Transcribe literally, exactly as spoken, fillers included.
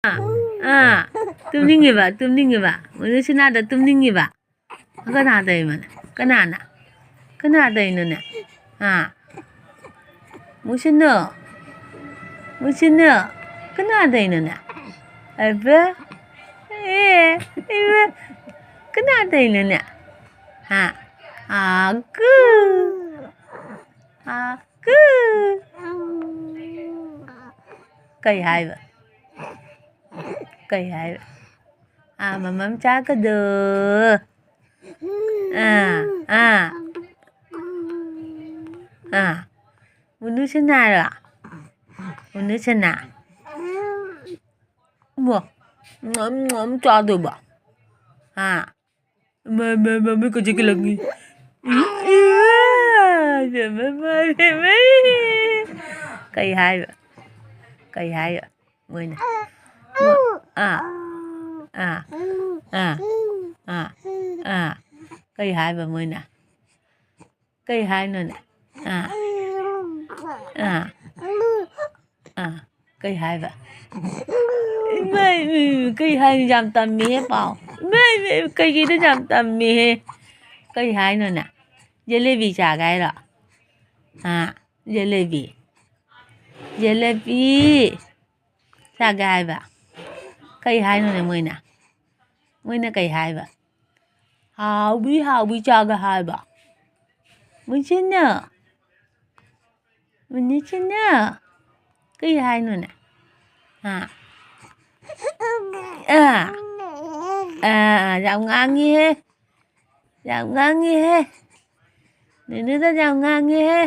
ꯑꯥ, ꯇꯨꯝꯅꯤꯡꯉꯤꯕ, ꯇꯨꯝꯅꯤꯡꯉꯤꯕ꯫ ꯃꯨꯅꯨꯁꯤꯅꯥꯗ ꯇꯨꯝꯅꯤꯡꯉꯤꯕ꯫ ꯀꯅꯥ ꯇꯧꯔꯤꯅꯣꯅꯦ? ꯀꯅꯥꯅ? ꯀꯅꯥ ꯇꯧꯔꯤꯅꯣꯅꯦ? ꯑꯥ꯫ ꯃꯨꯁꯤꯅꯨ꯫ ꯃꯨꯁꯤꯅꯨ꯫ ꯀꯅꯥ ꯇꯧꯔꯤꯅꯣꯅꯦ? ꯑꯕ꯫ ꯑꯦ, ꯏꯃꯥ꯫ ꯀꯅꯥ ꯇꯧꯔꯤꯅꯣꯅꯦ? ꯍꯥ? ꯑꯥꯒꯨ꯫ ꯑꯥꯒꯨ꯫ ꯀꯩ ꯍꯥꯏꯕ? ꯀꯩ ꯍꯥꯏꯕ? ꯑꯥ, ꯃꯃꯝ ꯆꯥꯀꯗꯣ꯫ ꯑꯥ, ꯑꯥ꯫ ꯑꯥ꯫ ꯃꯨꯅꯨ ꯁꯅꯥꯔꯣ? ꯃꯨꯅꯨ ꯁꯅꯥ꯫ ꯃꯣ꯫ ꯉꯝ, ꯉꯝ ꯆꯥꯗꯣꯏꯕ꯫ ꯑꯥ꯫ ꯃ, ꯃ, ꯃ, ꯃ, ꯀꯖꯤꯛ ꯀꯂꯛꯅꯤ꯫ ꯏ, ꯏ, ꯃ, ꯃ, ꯃ, ꯃ, ꯃ꯫ ꯀꯩ ꯍꯥꯏꯕ? ꯀꯩ ꯍꯥꯏꯕ? ꯃꯣꯏꯅ꯫ ꯃꯣ-, ꯑꯥ, ꯑꯥ, ꯑꯥ, ꯑꯥ, ꯑꯥ꯫ ꯀꯩ ꯍꯥꯏꯕ ꯃꯣꯏꯅ? ꯀꯩ ꯍꯥꯏꯅꯣꯅꯦ? ꯑꯥ, ꯑꯥ, ꯑꯥ꯫ ꯀꯩ ꯍꯥꯏꯕ? ꯏꯃꯥꯏ, ꯏꯃꯥꯏ, ꯏꯃꯥꯏ, ꯀꯩ ꯍꯥꯏꯅꯤ? ꯌꯥꯝ ꯇꯝꯃꯤꯍꯦ ꯄꯥꯎ꯫ ꯏꯃꯥꯏ, ꯏꯃꯥꯏ, ꯀꯩꯀꯩꯗ ꯌꯥꯝ ꯇꯝꯃꯤꯍꯦ꯫ ꯀꯩ ꯍꯥꯏꯅꯣꯅꯦ? ꯖꯦꯂꯦꯕꯤ ꯆꯥꯒꯦ ꯍꯥꯏꯔꯣ? ꯑꯥ, ꯖꯦꯂꯦꯕꯤ꯫ ꯖꯦꯂꯦꯕꯤ ꯆꯥꯒꯦ ꯍꯥꯏꯕ꯫ ꯀꯩ ꯍꯥꯏꯅꯣꯅꯦ ꯃꯣꯏꯅ? ꯃꯣꯏꯅ ꯀꯩ ꯍꯥꯏꯕ? ꯍꯥꯎꯕꯤ, ꯍꯥꯎꯕꯤ ꯆꯥꯒꯦ ꯍꯥꯏꯕ꯫ ꯃꯨꯁꯤꯅ꯫ ꯃꯨꯅꯤꯁꯤꯅ꯫ ꯀꯩ ꯍꯥꯏꯅꯣꯅꯦ? ꯍꯥ? ꯑꯥ꯫ ꯑꯥ, ꯌꯥꯝ ꯉꯥꯡꯉꯤꯍꯦ꯫ ꯌꯥꯝ ꯉꯥꯡꯉꯤꯍꯦ꯫ ꯅꯨꯅꯨꯗ ꯌꯥꯝ ꯉꯥꯡꯉꯤꯍꯦ꯫